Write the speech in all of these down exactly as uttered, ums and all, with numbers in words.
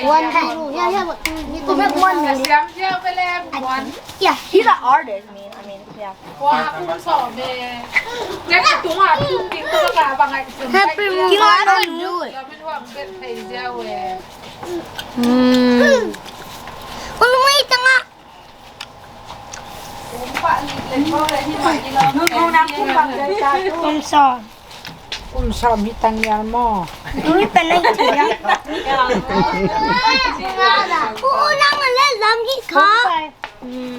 One, two, yeah, yeah, but you can make one million. Siam siam pe le one. Yeah, he's an artist, I mean, I mean, yeah. Wa kum sawm e. Nek a tung a tung ding to ka bang ai tum. Happy Moon. Kiwa no nu. La min wa bet thei siam e. Hmm. Ulu mai tanga. Kum sawm. Kum sawm hi tang yal maw? Ui, pen nai tia. Ui, nang le lam hi kha.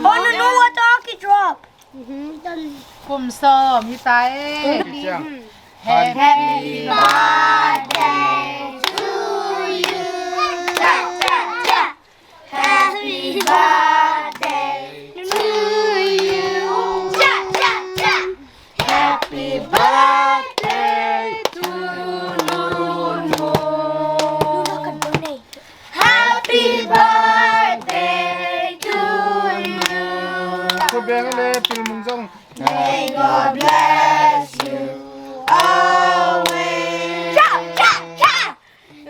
Oh, no, no, what the drop? Kum sawm hi ta e. Happy birthday to you. Cha, cha, cha. Happy birthday to you. Cha, cha, cha. Happy birthday to Nunu. Happy birthday to you. Ko beng le pil mung zong. May God bless you always. Cha, cha, cha.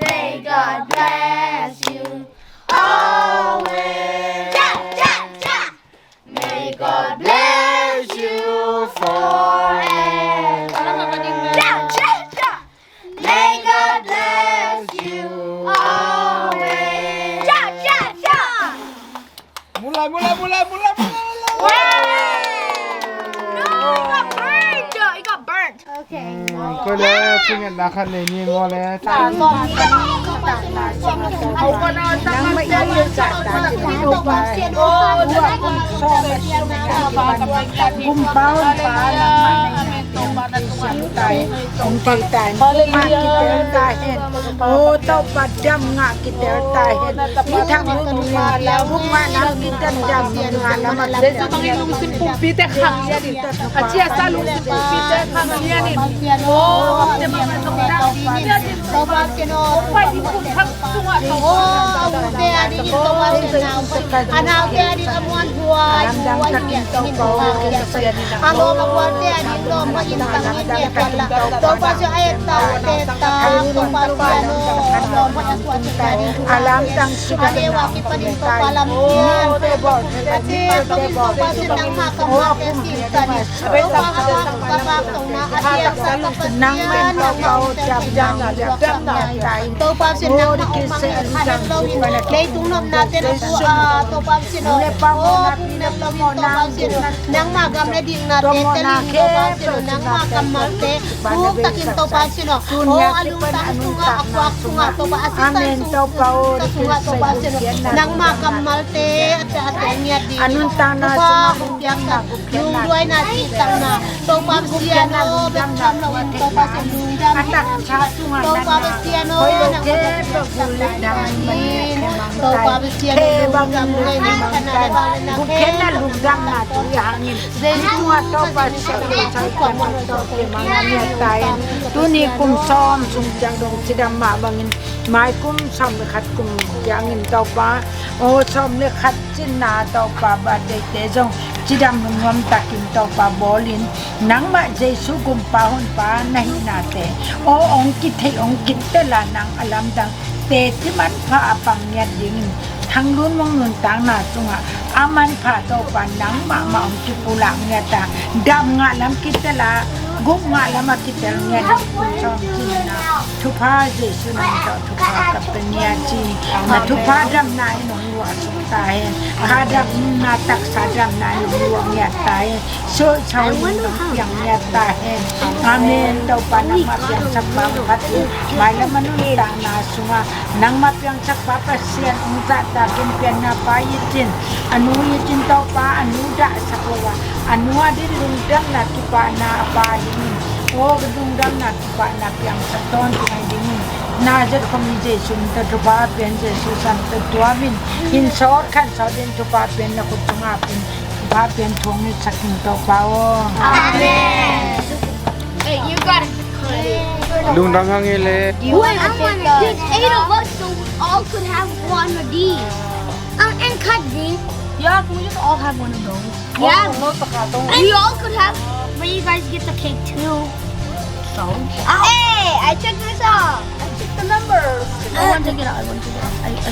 May God bless you always. Cha, cha, cha. May God bless you forever. Cha, cha, cha. May God bless you always. Cha, cha, cha. Mulai, mulai, mulai, mulai, mulai, mulai. Wow! No, it got burned. It got burned. Okay. Ko le, chinget na khan nei ni mo le. Kum pau pa na. Hong thei ta hen, hong ma kitel ta hen. O Topa, dam ngah kitel ta hen. Mi thang lung lung hen, guk ngah lam kitel, dam ngah lam a kitel. Jesu tang in lungsim pumpi te khang lian in. A cia sa lungsim pumpi te khang lian in. O, te ma ma tong dam lian in. Topa Pasian aw, Topa Pasian aw, a ute a dingin Topa Pasian aw, a naute a ding a muanhuai, huai in Topa Pasian, a lawm a gualte a ding lawm huai in tang in ngiat tuan la. Topa Pasian a et ta, a et ta, Topa Pasian aw, lawm huai a gualte a ding thupi a leu a kipanin Topa lam hian, a cia Topa Pasian nangmah kammalte sin ta ni. Topa, a vak, a vak tona a piangsak ka Pasian, nangmah in Topa aw, dam, dam, dam, dam, dam. Topa Pasian, nangmah hong mangngilh kha het loin leitung nopnate na thu a, Topa Pasian aw, aw, buk nat loin Topa Pasian aw, nangmah gam le diknate telin Topa Pasian aw, nangmah kammalte buk takin Topa Pasian aw, aw, a lungtang sungah, a khuak sungah Topa, a sisan sung, sung sungah Topa Pasian aw, nangmah kammalte a te, a te ngiat ding Topa hong piangsak. Lungduaina, cihtakna, Topa Pasian aw, bek tham loin Topa Pasian lungdam hi. Topa Pasian aw, nang aw, Topa Pasian aw, lungdam hi. Topa Pasian aw, lungdam hi. Khatna le vangliatna, khatna le vangliatna, lungdamna tu hangin. Jesu Topa Pasian aw, Topa Pasian aw, tuni kum sawm sung ciang dong cidam mah bangin, mai kum sawm le khat kum ciangin Topa aw, sawm le khat cinna Topa birthday te zong cidam lungnuam takin Topa bawlin, nangmah Jesu Gumpa Honpa na hihnate aw, hong kithei hong kitel a, nang a lamdang teci manpha a pang ngiat dingin, Thanglun Mung nuntakna sungah a manpha Topa nangmah mah hong kipulak ngiat a, dam ngah lam kitel a, guk ngah lam a kitel ngiat dingin, kum sawm cinna thupha Jesu nang tawh thupha ka pe ngiat hi. Na thupha damna in hong luah suk ta hen. Kha damna, taksa damna in hong luah ngiat ta hen. Sawlsawlin hong piang ngiat ta hen. Amen. Topa nangmah piangsakpa hong phat in, mailam a nuntakna sungah nangmah piangsakpa Pasian hong zahtakin, pianna pa i cin, a nu i cin Topa, a nu dahsak lo a, a nu a din lungdamna kipahna a pa dingin, aw, lungdamna kipahna piangsak tawntung ahi dingin, Nazareth khuami Jesu min tawh thupha pian, Jesu san tawh tuamin, hin sawt khan sawt in thupha pian, na khut sungah pin thupha pian, thu hong ngetsak in Topa aw. Amen. Hey, you gotta cut it. Lungdam hang hi le. Wait, I want this. There's eight of us, so we all could have one of these. Um, and cut this. Yeah, can we just all have one of those? Yeah. We all could have. But you guys get the cake too. So? Hey, I checked this out. I checked the numbers. I want to get out. I want to get out. I, I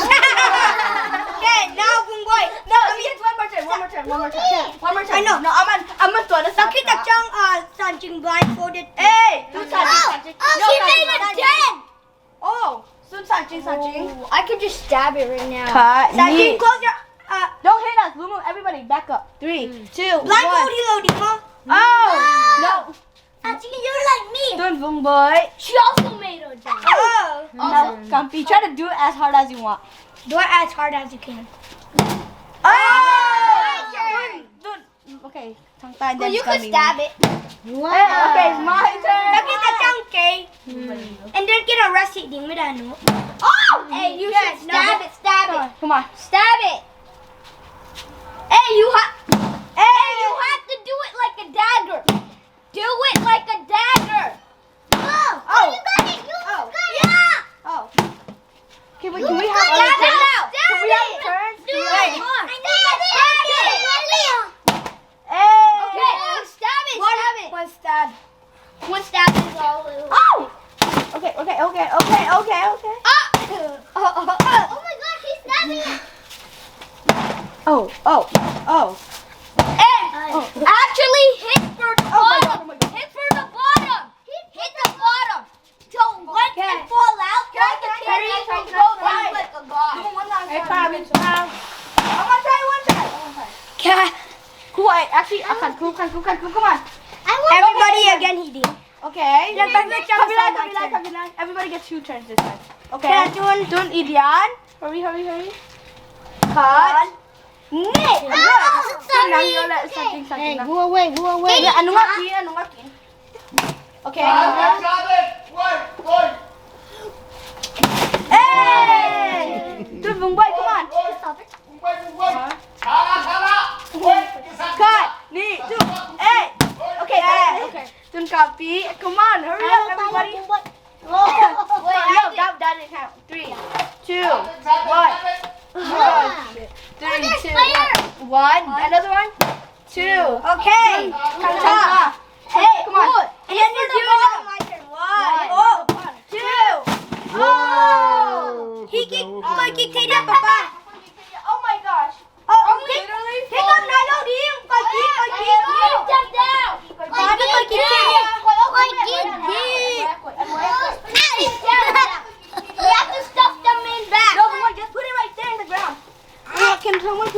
Okay, now Vung Boy. No, he gets one more turn, one more turn, one more turn. One more turn. I know. No, aman, aman tuan na sa. Sakit tak chang, uh, San Ching blindfolded. Hey, tu San Ching, San Ching. Oh, no, she San Ching, made a San Ching. Den. Oh, soon San Ching, San Ching. Oh, I could just stab it right now. Cut. San Ching, close your, uh, don't hit us, Lumu. Everybody, back up. Three, two, one. Blindfold you, Dima. Oh, no. Actually, you're like me. Don't, Vung Boy. She also made a jump. Oh. Also, Kampi, try to do it as hard as you want. Do it as hard as you can. Oh! My turn. Don't, don't. Okay, Tang Tan. Well, then you could Kampi. Stab it. Wow. Hey, okay, my turn. Sakit tak chang, okay? And then kita rest it ding, ไม่ได้ no. Oh! Hey, you should stab it, stab it. Come on, come on. Stab it. Hey, you ha-, hey, you have to do it like a dagger. Do it like a dagger. Oh, oh, you got it. You got it. Yeah. Oh. Can we, can we have other turns? Can we have turns? Do it. I need it. Stab it. Hey. Okay, stab it. Stab it. One stab. One stab is all it will. Oh. Okay, okay, okay, okay, okay, okay. Ah. Oh, oh, oh. Oh my gosh, he's stabbing it. Oh, oh, oh. Hey, Who I actually, I can't cook, can't cook, can't cook. Come on. Everybody again, he did. Okay. Everybody gets two turns this time. Okay. Tun, Idian. Hurry, hurry, hurry. Cut. Nih. Good. Tun, nang yo le, sa king, sa king, nang. Go away, go away. Anu ngaki, anu ngaki. Okay. Hey! Tun, Vung Boy, come on. Cut. Nih, tun. Hey. Okay, okay. Tun, Kapi, come on, hurry up, everybody. No, Gab, done it. Count. Three, two, one. Oh, shit. Three, two, one. One. Another one. Two. Okay. Count. Hey, come on. And then you do it. My turn. One. Oh. Two. Oh. He kicked. He kicked Teddy up, Papa. Oh my gosh. Oh, oh, kick, kick up, Nilo, ding. Koi kick, koi kick. Jump down. Koi kick, koi kick. Koi kick, ding. We have to stuff them in back. No, come on, just put it right there in the ground. Ah, can someone